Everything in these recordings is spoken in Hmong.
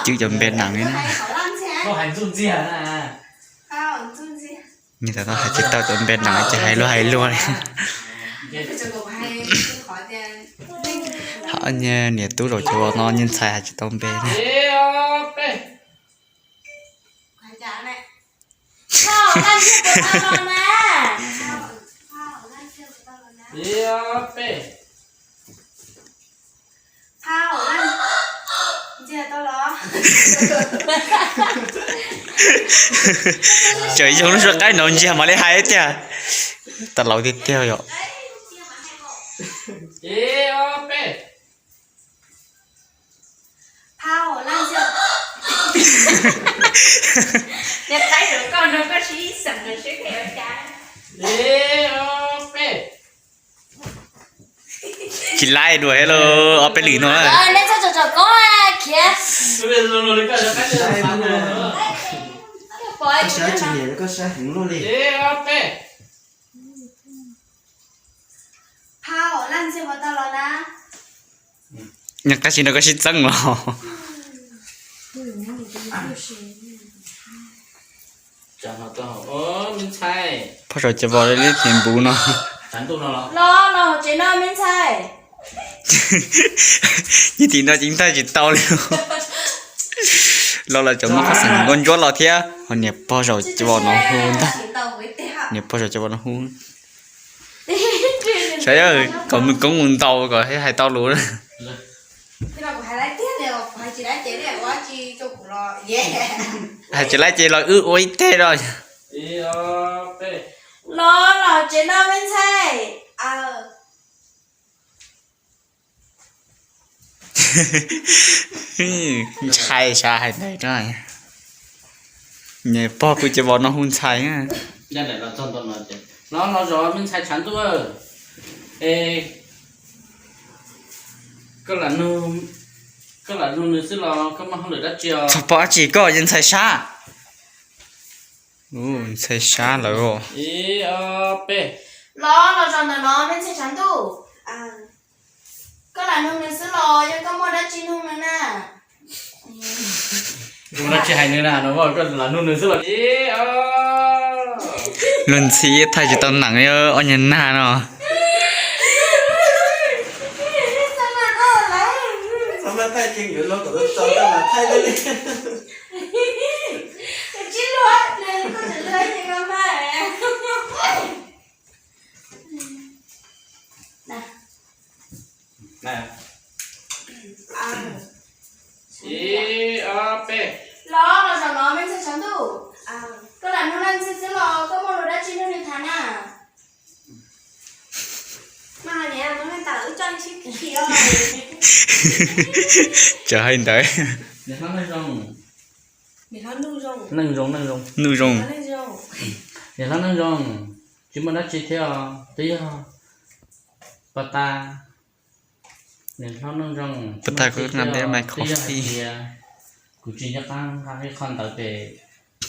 Cwb cov npe nees li na. Nws tam no hais tsis tau cov npe nees ces hais luag hais luag li. Hos niag niam tub zaum cov vos no niag ntxhais hais tsis tau npe na. Tseem yog lub suab qaib no ntsiag mam li hais tiag. Tau laus tiag tiag yom. Tsis laib dua los ob peb lwm no. Koj saib tsis niam koj saib heev luaj li. Tab sis no koj sib txeeb los. Pog saum cov vos li thiv npuv no. Los los tsev no me ntxhais. Nyob tim no ces ntag tsis tau li. Los lawm cov muaj qhov xeem nkauj ntsuab los thiab ho niam pog saum cov vos no hu ntag. Niam pog saum cov vos no hu. Saib kom mus koob mus ntaus kom hais tau lus. Hais tsis laib ces los wb ua ib teg no. Los los tsev no me ntxhais. Ntshai sav hais ntawd. Niam pog pw cov vos no hu ntxhais. Los los zov me ntxhais tshav ntuj. Koj lam nug nws xwb los koj muaj hauj lwm dab tsi os? Txog pom dab tsi koj yog ntxhais sab. Ntxhais sab lawm. Ib ob peb. Los los zov ntawm no me ntxhais tshav ntuj. Koj lam nug nws xwb los yog koj muaj dab tsi nug nws na? Ua dab tsi hais nws na, koj lam nug nws xwb los. Luag ntxhi thaij tsis tau nees li ob niag nag no. Ib ob peb. Los los zaum no me ntxhais tshav ntuj, koj lam nug leej ntxhais xwb los koj muaj lus dab tsi nug nws tham na? Txawm hais ntawd. Neej zoo, neej zoo. Niam hlob neej zoo, tsis muaj dab tsi thiab os, twb yog pog tas. Niam hlob neej zoo, pog tas kuv nqa npe mas twb yog hais tias kuv tsis nco qab nqa ib qho ntawv pem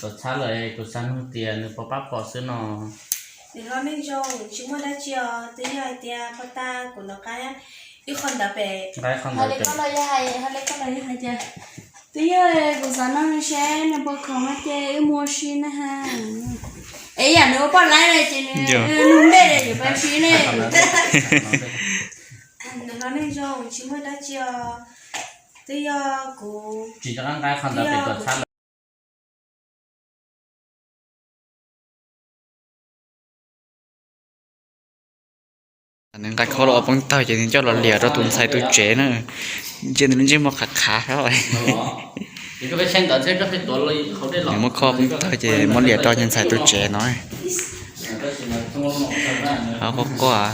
tuam txhab lawm, kuv xav nug tias nws puas pab pom xwb no. Niam hlob neej zoo, tsis muaj dab tsi os, twb yog hais tias pog tas kuv nqa ib qho ntawv pem, ho li koj los yog hais tias, twb yog kuv xav nug seb nws puas khoom no ces wb mus ua si na ha. Es yam nws ua poj laib na ces nws nug npe yuav pab sib ne. Niam hlob neej zoo, tsis muaj dab tsi os, twb yog kuv tsis nco qab nqa qho ntawv pem tuam txhab lawm. Nws nqa khob los ua poob tawg ces nws coj los liam rau tus ntxhais tus tsev na. Ntsia nws lub ntsej muag qhav qhav. Nws muab khob poob tawg ces muab liam rau tus ntxhais tus tsev no. Quaj quaj.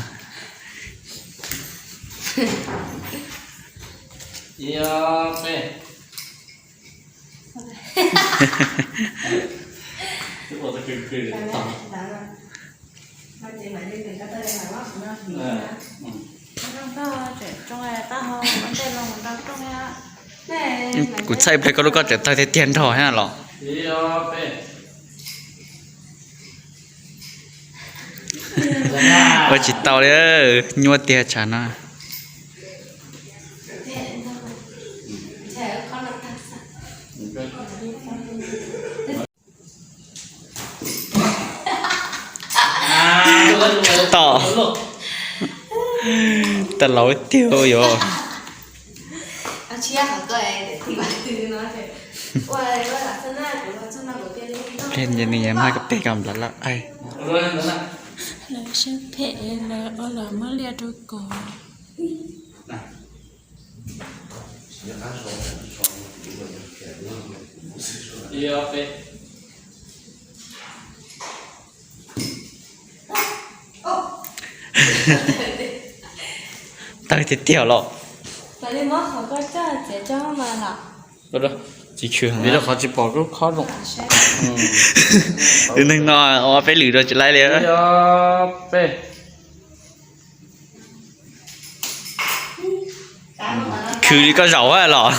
Kuv txhais ib pliag koj lub koj tseem tawg tiag tiag nrho thiab los. Ua tsis tau li, nyuaj tiag tsam no. Tom, tau laus tiag yog. Nws mag koj peg kom nplawm lawm. Lawv siab phem, lawv ua los muab liaj rau kuv. Tawg tiag tiag los. Tsis tshwm, qhov tsis pom kub khob zoo. Tus neeg no ua peb lwm rau tsis laib li. Khwv li koj zaum los.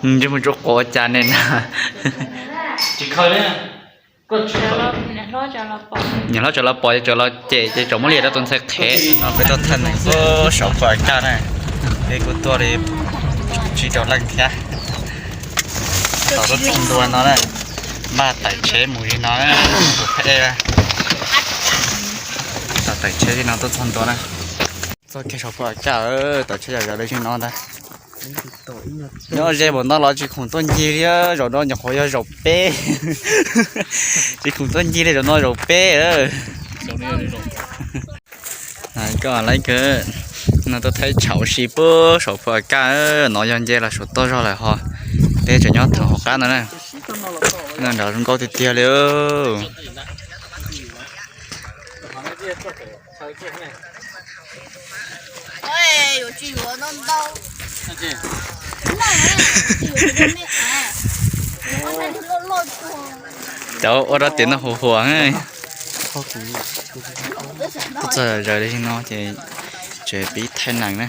Ntsej muag tsuab quav cas ne na. Niam hlob tsam los pom ces tsam los cem ces tsam muab liaj rau tus ntxhais qhev no. Peb tuaj thaij neeg puag saum puag kaj na. Peb kuj tuaj li tsib rau leej thiab. Tom tuaj txog ntua no na, npaj tawm tsheb mus li no na. Tom tawm tsheb li no tuaj txog ntua na. Txog kiag saum puag kaj, tawm tsheb yam yam li no ntag. Nyob ze npaum no los tsis khoom tuaj ncig li, zaum no nyuam qhuav yog zaum peb. Tsis khoom tuaj ncig li, zaum no zaum peb. Koj laiv kawg, no tuaj thaij tshav ua si puag saum puag kaj no, yog nce los saum toj zog lawm ho. Peb tseem nyob thaum hauv qab no na. Nrad zoo nkauj tiag tiag li. Cov ua rau tias no huv huam. Txog zaws li no ces tseem pib thaij nees na.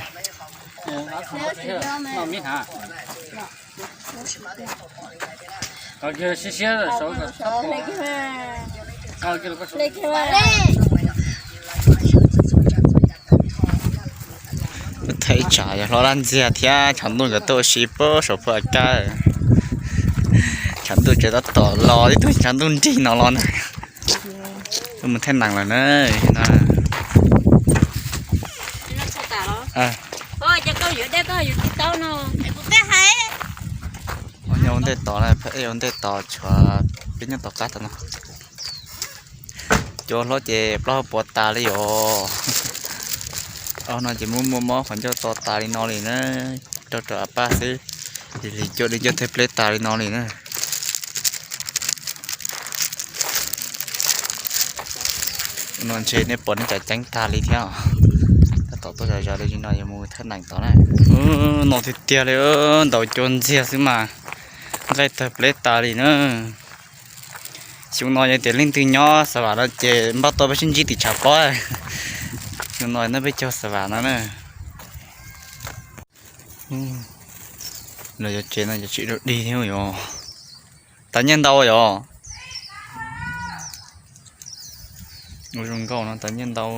Thaij tsam yog hlob Laj Ntxiag thiab tshav ntuj nkawd tuaj ua si puag saum puag kaj. Tshav ntuj tseem tab tom los, ib tug tshav ntuj nrig no los na. Tuaj mus thaij nees lawm na. Nyob ua ntej tod, phab ej ua ntej tod, tshuav peb nyob tom qab tom no. Cov hlob ces plaub hau puas tas li os. Ob no ces muaj muaj mob qhov ncauj to tas li no li na, rau rau av paj xwb. Lig cuaj li cuaj thawj pleb tas li no li na. No ntshe nej pom nej cov ceeb tag li thiab. Tab tom tuaj zov zov li no yuav mus thaj nees tod na. No tiag tiag li, ntaus cua ntxiag xwb mas nqaij tawg pleb tas li na. Xyoo no yog tias leej twg nyob Xa Vam no ces npaj tau peb sib ntsib tim tshav pob. Xyoo no noj peb caug Xa Vam no na. Los cov tsev no cov tsev dog dig thiab yog. Tav nyiaj ntau yog. Ua zoo nkauj no tav nyiaj ntau.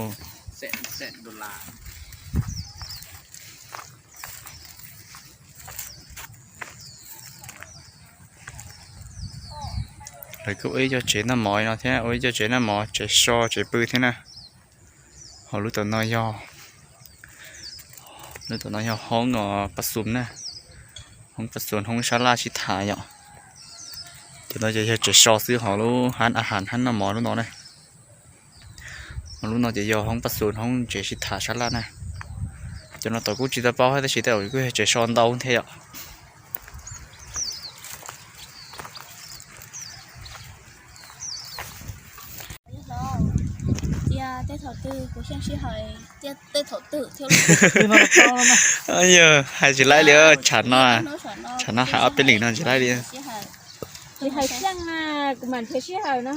Lawv kuj ua ib co tsev noj mov no thiab, ua ib co tsev noj mov, tsev so tsev pw thiab na. Ho lub tom no yog, lub tom no yog hoob pas xum na, hoob pas xum hoob sab laj sib tham yom. Cov no ces yog tsev so xwb, ho lub hab a has hab noj mov lub no na. Ho lub no ces yog hoob pas xum hoob tsev sib tham sab laj na. Cov no tom kuj tsis tau paub hab tab sis tej zaum kuj yog tsev so ntau thiab yom. Cia tej thaum twg kuv xyeej sij hawm, cia tej thaum twg thiab. Yog hais tsis laib li, tshav no, tshav no hais ob peb lwm no tsis laib li. Tsis hais xyeej, kuv mam nrhiav sij hawm no.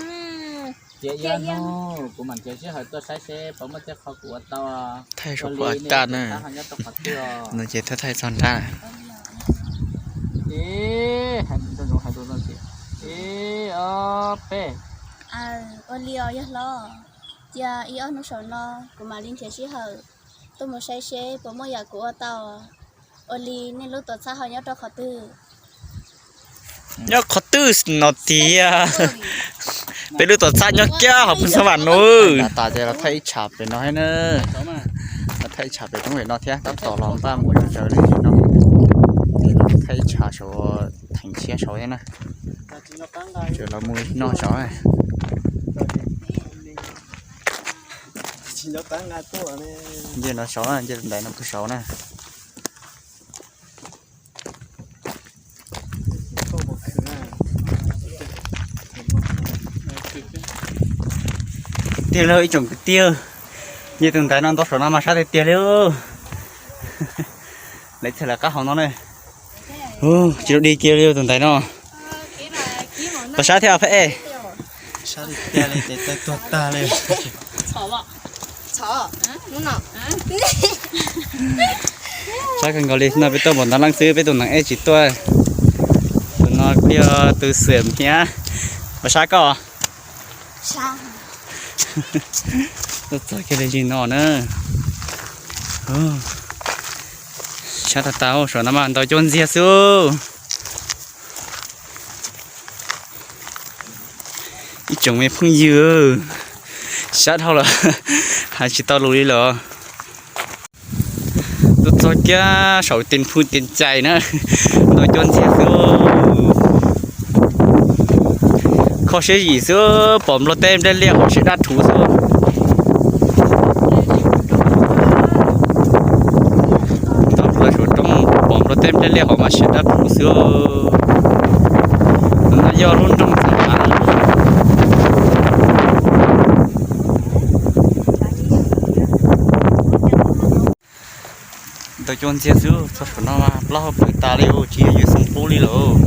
Cia ib hnub kuv mam nrhiav sij hawm tuaj saib seb puas muaj tej qho kuv ua tau. Thaij saum puag kaj na, no ces thaij thaij txog nrab. Ib, hais zoo hais zoo no ces, ib, ob, peb. Ua li os yawg hlob, cia ib ob hnub saum no kuv mam li nrhiav sij hawm tuaj mus saib seb puas muaj yam kuv ua tau. Ua li nej lub tuam txhab ho nyob rau qhov twg? Nyob qhov twg no tiag? Peb lub tuam txhab nyob kiag hauv Phoos Xas Vam no. Tas ces los thaij ib tsham pem no thiab na. Los thaij ib tsham pem roob pem no thiab, tab tom los npaj mus yos zaws li no. Ces los thaij ib tsham saum theem tshiab saud thiab na. Ces los mus noj saud. Nce no saud, nce tus ntaiv no pw saud na. Tiag li ib tsoom kwv tij, nce tus ntaiv no ntau saum no mas sab tiag tiag li. Lawv txhia lawv qab hauv no ne. Tsis tau dig kiag li tus ntaiv no. Pab sab thiab phab ej. Sab kawg nkaus li no, peb tuaj npaum ntau leej xwb, peb tus nees ej tsis tuaj. Tus no kuj yog tus xwm thiab. Pab sab koj. Tuaj txog kiag li no na. Sab tag tag, saum no mas ntau cuaj ntxiag xwb. Ib tsoom me phooj ywg, sab dhau lawm, hais tsis tau lus li lawm. Tuaj txog kiag saum tis phu tis cais na, ntau cuaj ntxiag xwb. Kho siab yim xwb, pom nplog teb nplej liaj hos siav dab rhuv xwb. Tau plaws saum roob pom nplog teb nplej liaj hos mas siav dab rhuv xwb. Tus no yog lub nroog Txav Hav. Ntau cuaj ntxiag xwb, txog saum no mas plaub hau plhws tas li, tsis yog yus xoo qub li lawm.